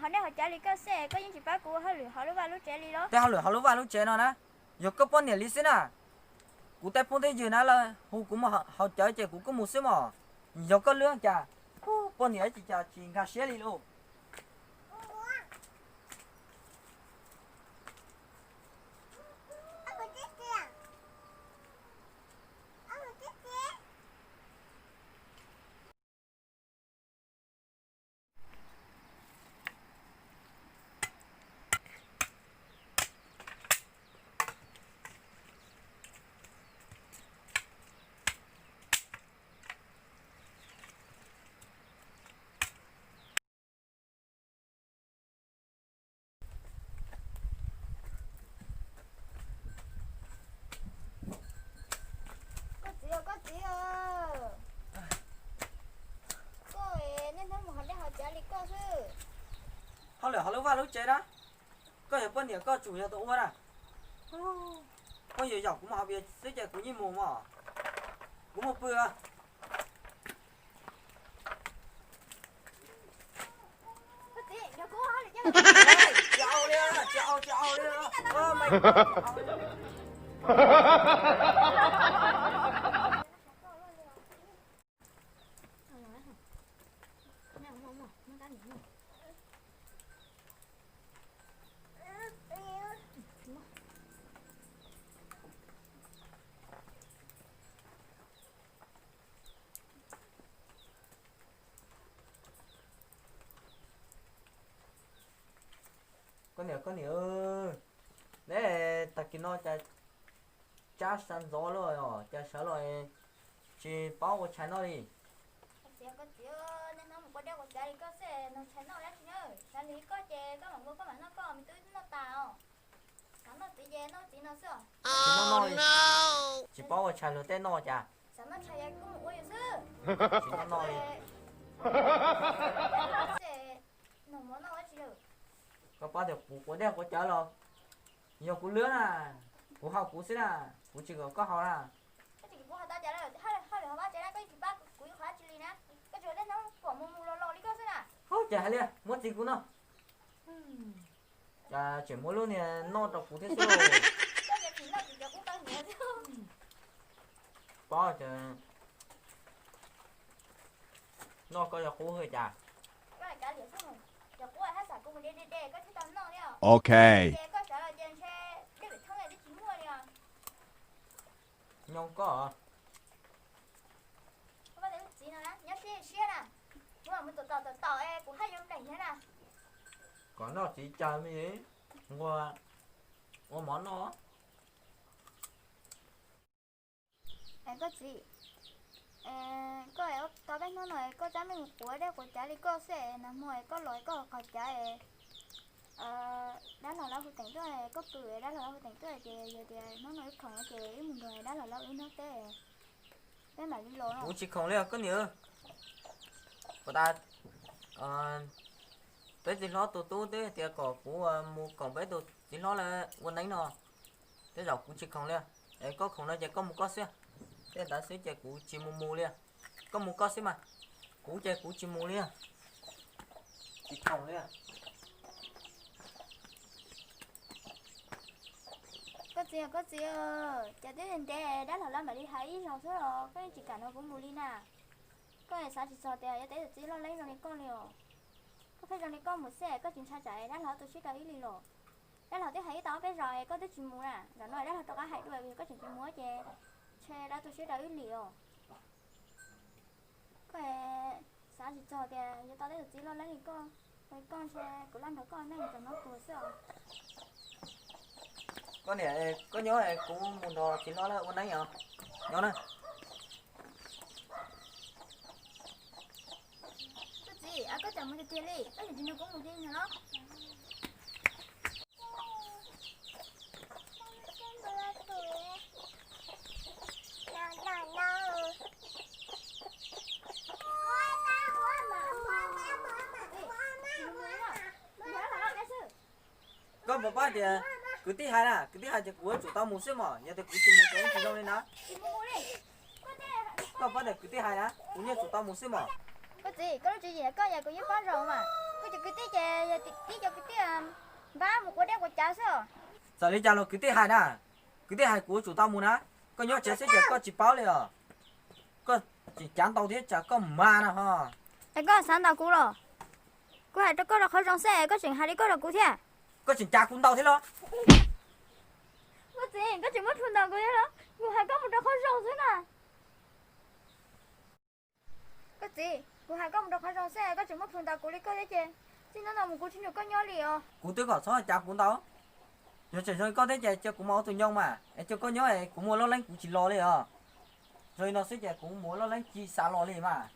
Ho dej haus cawv li koj xwb, koj yeej tsis pab kuv ua hauj lwm hauv lub vaj lub tsev li los? Tej hauj lwm hauv lub vaj lub tsev no na, yog koj poj niam li xwb na. Kuv tej phooj tej ywg na lawv hu kuv mus haus cawv ces kuv kuj mus xwb mos. Yog koj lwb cas, poj niam tsis cas tsis nkag siab li lauj. Koj txiv, koj txiv, koj niaj hnub mus haus dej haus cawv li koj xwb. Hauj lwm hauv lub vaj lub tsev na, koj yog poj niam koj tsum yog tus ua na. Koj yuav yaum kuv mus haus pis xwb ces kuv yeej mus mos. Kuv mus pw. Koj niam, koj niam, neb tag kis no cas tsab sawv ntxov lawm os, cas sawv los tsis paub ua tshais noj li. Koj txiv, koj txiv, niaj hnub mus ua dej ua cawv li koj xwb, noj tshais noj dab tsi na, sawv li koj ces koj mam ua koj mam noj koj, me tub noj tas os. Xav noj txiv ces noj txiv no xwb os. Tsis noj noj li, tsis paub ua tshais luag tej noj cas. Xav noj tshais kuj mus ua yus xwb. Tsis noj noj li. Noj mov noj dab tsi lawm? Koj paub tias kuv quav dej quav cawv los yog kuv lwb na, kuv haus kuv xwb na, kuv tsis kom koj haus na. Koj tsis kom kuv haus tau cas lawm, hauj lwm hauv vaj tsev na koj yeej tsis pab kuv ib qho dab tsi li na, koj tsuas niaj hnub pom mus mus los los li koj xwb na. Hauj, cas hais li, muab txiv kuv no. Cas tseem muab lub niag noj rau kuv thiab xwb. Koj tsis noj kuv cov qub tau hniav xwb. Pob, noj koj cov qub hwj cas. Koj kav liam xwb, cov qub haj xam kuv mus de de de koj thiaj tau noj thiab. Ok. Ces koj sawv los ces ntshe dej pem thoob twb tsis muaj li os. Nyob koj. Koj pab tias lub txiv no na nyob siab siab na, kuv mam mus tom tom tom tom es kuv haj yuav npleem thiab na. Kom noj txiv caw me nqua ua mov noj. Es koj txiv, koj tau peb hnub no koj tab meeg quav dej quav cawv li koj xwb, nag hmo koj los koj qhov cav, dab laug lawv hu teem tuaj, koj pw dab laug lawv hu teem tuaj ces yog tias hnub no wb khoom ces wb mus nrog dab laug lawv wb nyob teb, peb mam li los. Kuv tsis khoom li koj niam. Puas tas peb txiv hlob tus tub twb tias kom kuv mus koom peb tus txiv hlob lawv ua neeb no, tej zaum kuv tsis khoom li. Es koj khoom no ces koj mus koj xwb, tej ntawd xwb ces kuv tsis mus mus li. Koj mus koj xwb mas, kuv ces kuv tsis mus li, tsis khoom li. Koj txiv, koj txiv, cas twb ntev dab laug lawv mam li hais ib zaug xwb los koj yeej tsis kam nrog kuv mus li na. Koj xav tsis txog tias yuav tau tus txiv loj leeb zoo li koj li os. Koj pheej zoo li koj mus xwb koj tsis ntshai tsam dab laug tu siab rau wb li los. Dab laug twb hais wb tau ob peb zaus koj twb tsis mus na, zaum no dab laug rov qab hais dua koj tseem tsis mus ces ntshe lawv tu siab rau wb li os. Koj xav tsis txog tias yuav tau tej tus txiv loj leeb li koj, koj ntshe kuv laj nrog koj neej txog no tuag xwb os. Koj niam, koj nyob kuv mus nrog txiv hlob lawv ua neeb os. Nyob na. Koj txiv, koj tseem mus tiag tiag li, koj tseem tsis nrog kuv mus tiag li los? Koj puas paub tias kwv tij hais na, kwv tij hais tias kuv yuav tsum tau mus xwb mos, yog tias kuv tsis mus ces yeej tsis zoo li na. Koj paub tias kwv tij hais na, kuv yeej tsum tau mus xwb mos. Koj txiv, koj lub tswv yim koj yog kuv yeej paub zoo mas. Koj cov kwv tij ces yog Ib cov kwv tij npab mus quav dej quav cawv xwb. Txawm li cas los kwv tij hais na, kwv tij hais kuv tsum tau mus na. Koj nyob tsev xwb ces koj tsis paub li os. Koj tseem cav ntau thiab cas koj mas na ho. Es koj xav ntaus kuv los? Kuv hais rau koj rau qhov zoo xwb koj tseem hais li koj rau kuv thiab. Koj tseem cav kuv ntau thiab los? Koj txiv, koj tseem muab plhus ntaus kuv thiab los? Kuv hais koj mus rau qhov zoo xwb na. Koj txiv, kuv hais koj mus rau qhov zoo xwb koj tseem muab plhus ntaus kuv li koj thiab ces txij hnub no mus kuv tsis nrog koj nyob li os. Kuv twb kom txhob cav kuv ntau. Yog tseem zoo li koj thiab ces cia kuv mus ua tus nyoo mas es cia koj nyob es kuv mus ua loj leeb kuv tsis los li os. Zoo li no xwb ces kuv mus ua loj leeb tsis xav los li mas.